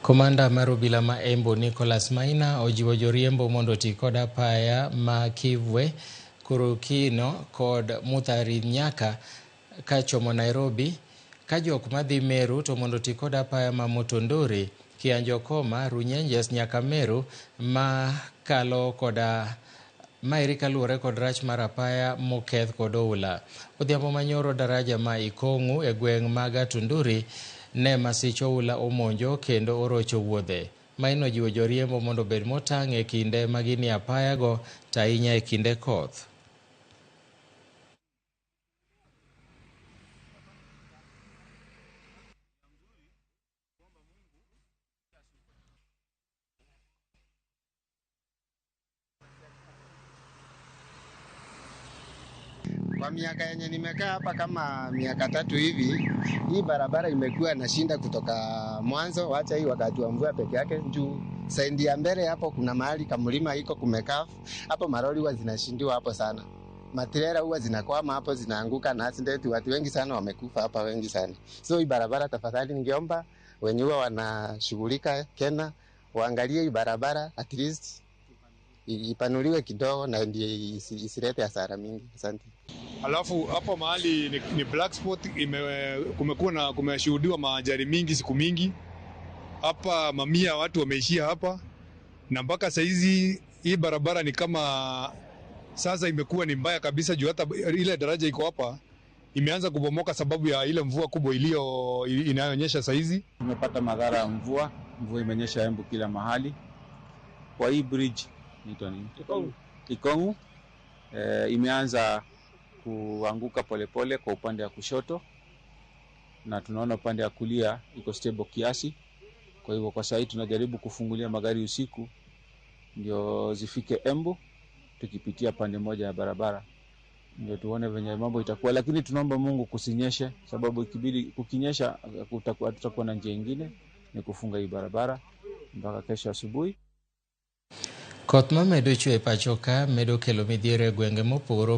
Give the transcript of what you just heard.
Komanda mar obila ma Embu Nicholas Maina ojiwo joriembo mondo oti kod apaya ma Kivwe, Kurukino kod Muthari nyaka kachomo Nairobi, ka jok madhi Meru to mondo oti kod apaya ma Motondori, Kianjokoma, Runyenjes nyaka Meru ma kalo koda maeri kaluwore kod rach mar apaya moketh kod oula. Odhiambo manyoro daraja ma Ikong'u e gweng' ma Gatunduri ne masich oula omonjo kendo orocho wuodhe. Maino ojiwo joriembo mondo obed motang' e kinde ma ginie apaya go to ahinya e kinde koth. Kwa miaka yenye nimekaa hapa kama miaka 3 hivi, hii barabara imekuwa na shinda kutoka mwanzo, wacha hii wakati wa mvua peke yake. Juu saidi ya mbele hapo kuna mahali kamlima iko kumekaa hapo, maroli huwa zinashindiwa hapo sana. Matrela huwa zinakwama hapo, zinaanguka na accident, watu wengi sana wamekufa hapa, wengi sana. So hii barabara tafadhali, ningeomba wenye huwa wanashughulika Kena waangalie hii barabara at least ipanuliwe kidogo na ndiyo isilete hasara mingi. Asante. Alafu hapo mahali ni black spot, kumekuwa na kumeshuhudiwa maajali mingi siku mingi. Hapa mamia watu wameishia hapa, na mpaka saizi hii barabara ni kama sasa imekuwa ni mbaya kabisa, juu hata ile daraja iko hapa imeanza kubomoka sababu ya ile mvua kubwa inayonyesha saizi. Tumepata madhara ya mvua, mvua imenyesha Embu kila mahali. Kwa hii bridge inaitwa nini? Ikongu. Ikongu, imeanza kuanguka polepole kwa upande wa kushoto, na tunaona upande wa kulia iko stable kiasi. Kwa hivyo kwa sasa tunajaribu kufungulia magari usiku ndio zifike Embu, tukipitia pande moja ya barabara ndio tuone venye mambo itakuwa, lakini tunaomba Mungu kusinyeshe, sababu ikibidi kukinyesha tutakuwa na njia nyingine ni kufunga hii barabara mpaka kesho asubuhi. Koth mamedo chwe e pacho ka medo kelo midhiero e gwenge mopogore.